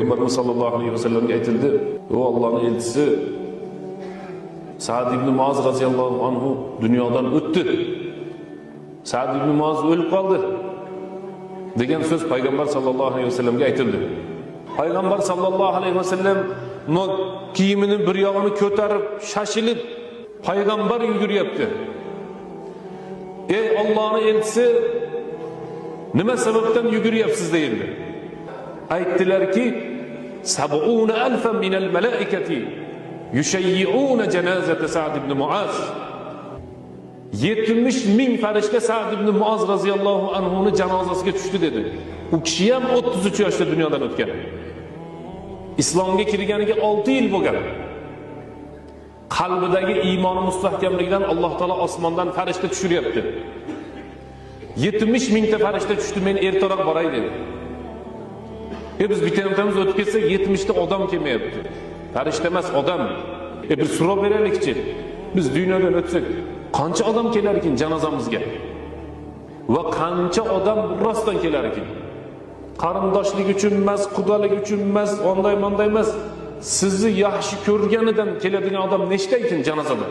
Payg'ambarimiz sallallohu alayhi vasallamga aytildi: "O Allohning elchisi, Sa'd ibn Muoz roziyallohu anhu dunyodan o'tdi. Sa'd ibn Muoz o'lib qoldi" degan so'z payg'ambar sallallohu alayhi vasallamga aytildi. Payg'ambar sallallohu alayhi vasallam kiyimini bir yog'ini ko'tarib, shashilib payg'ambar yuguryapti. Ey Allohning elchisi, nima sababdan yuguryapsiz deyildi. Aytdilarki, sab'una alfan minal malaikati yushayyi'una janazata Sa'd ibn Muaz. 70 ming farishta Sa'd ibn Muaz roziyallohu anhu janozasiga tushdi dedi. U kishi ham 33 yoshda dunyodan o'tgan. Islomga kirganiga 6 yil bo'lgan. Qalbidagi iymoni mustahkamligidan Alloh taolo osmondan farishta tushiryapti. 70 mingta farishta tushdi, men ertaroq boray dedi. Biz bitta-bittamiz o'tib ketsak 70 ta odam kelmayapti. Farishta emas, odam. Bir so'rab beraylikchi. Biz dunyodan o'tsak qancha odam kelar ekan janozamizga? Va qancha odam rostdan kelar ekan? Qarindoshlik uchun emas, qudalik uchun emas, onday-monday emas. Sizni yaxshi ko'rganidan keladigan odam nechta ekan janozada?